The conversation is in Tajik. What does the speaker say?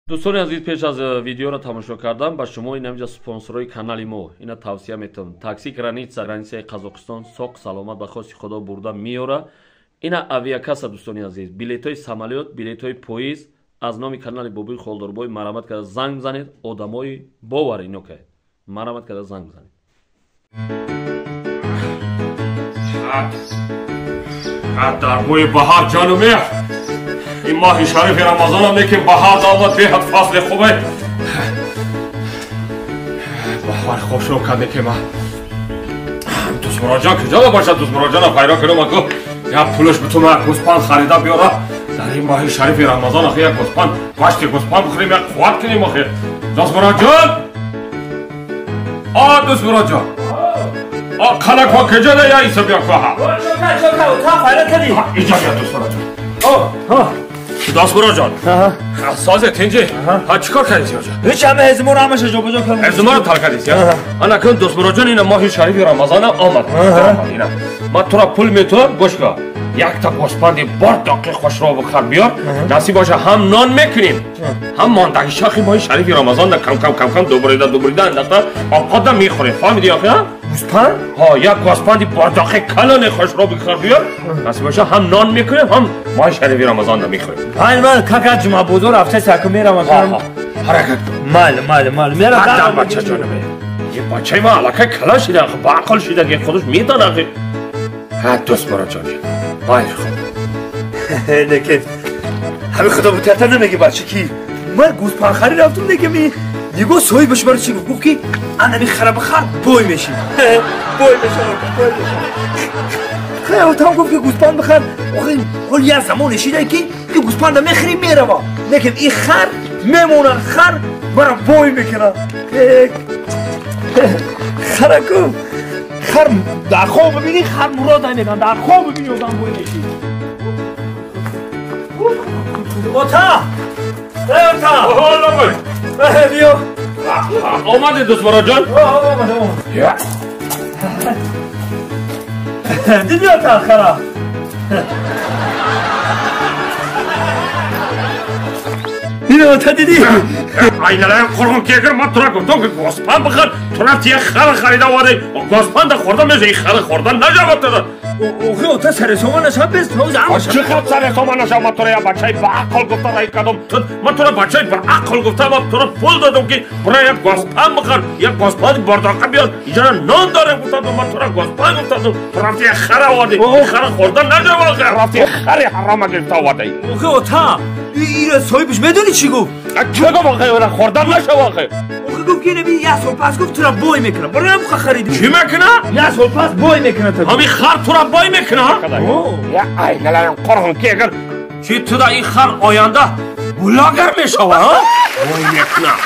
Дӯстони азиз, пеш аз видеоро тамошо кардан ба шумо ин ҳамҷа спонсорҳои канали мо ина тавсия метавам. Такси граница, границаи Қазоқистон соқ саломат ба хости Худо бурда меёра. Ина авиакасса, дӯстони азиз, билетҳои самолёт, билетҳои поезд аз номи канали Бобои Холдорбой марамат карда занг бизанед, одамои бовар ино кай. Марамат карда занг бизанед. Дар бӯи баҳар ҷону меҳр ин моҳи шарифи рамазонам лекин баҳар давлат беҳад фасли хубе. Баҳар хушрӯ карде ки ман дӯстмуроҷон куҷо бошад? Дӯстмуроҷона пайдо кунам, аку як пулаш битум як гӯспанд харида биёра. Дар ин моҳи шарифи рамазон ахи як гӯспанд, гашти гӯспанд бихӯрем, як қувват кунем ахи. Дӯстмуроҷон, а дӯстмуроҷон, а қалакҳо куҷо да я иса биё кӯҳа. Иҷа биё дӯстмуроҷон. Дӯстмуроҷон, созе тинҷи, ҳа чӣ кор кардӣ сиёҷа? Ҳеҷ, ҳама ҳезуморо ҳамаша ҷобаҷо кардам. Ҳезуморо тал кардӣ сия? Ана кун дӯстмуроҷон, ина моҳи шарифи рамазона омад. Ина ман тура пул метавам, гӯш кун. Якта гӯспанди бор дақиқ хушро бихар биёр. Насиб боша ҳам нон мекунем, ҳам мондаги шахи моҳи шарифи рамазон да кам кам кам кам дубрида дубрида андахта овқатда мехӯрем. Фаҳмидӣ охи? Гӯспанд? Ҳа, як гӯспанди бордақи калоне хушро бихар биёр. Насиб боша ҳам нон мекунем, ҳам моҳи шарифи рамазон да мехӯрем. Ман ман кака ҷумъа бозор рафта саку меравам. Ҳаракат кун. Майли, майли, майли. Меравам. Дар бача ҷонам. Ин бачаи ман аллакай калон шида, ба ақл шида, худаш медонад. Ҳа, дӯстмуроҷон. Майли хуб. Лекин ҳамин худо бутарта намеги бача ки ман гӯспандхарӣ рафтум, лекин ми нигоҳ соҳибаш маро чӣ гуфт? Гуфт ки ана ми хара бихар, бой мешӣ. Бой мешам, бой мешам. Хай, отам гуфт ки гӯспанд бихар. Охи ҳол як замоне шида ки ин гӯспанда мехӯрӣ мерава, лекин ин хар мемонад, хар мара бой мекунад. Хараку хар дар хоб бибинӣ, хар мурод мекунад, дар хоб бибинӣ одам бой мешӣ. Ота! Эй ота! Биё! Омадӣ дӯстмуроҷон? Омадам. Дидӣ ота хара? Дидӣ ота, дидӣ? Айналаям қурғун кегир, ман тура гуфтам ки гӯспанд бихар, ту рафти як хара харида овардӣ. Гӯспанда хӯрда мешавад, ин хара хӯрда нашавад тура. Охи ота сари сомон нашавад, бес Чӣ хел сари сомон нашавад? Ман тура як бачаи баақл гуфта раҳӣ кардам. Ман тура бачаи баақл гуфта, ман тура пул додам ки бура як гӯспанд бихар, як гӯспанди бордоқа биёр, иҷора нон дорем гуфтам, ман тура гӯспанд гуфтам, ту рафти як хара овардӣ. Ин хара хӯрда нашавад, рафти як хари ҳарома гирифта овардӣ. Охи ота, ира соҳибаш медонӣ чӣ гуфт? Чӣ гуфт охи? Ира хӯрда нашавад охи. Охи гуфт ки инаби як сол пас гуфт тура бой мекунад. Барои ҳам харидӣ. Чӣ мекунад? Як сол пас бой мекунад. Ҳамин хар тура бой мекунад? Я айналаям қурғун ки агар чи туда ин хар оянда блогер мешавад, ҳа? Бой мекунад.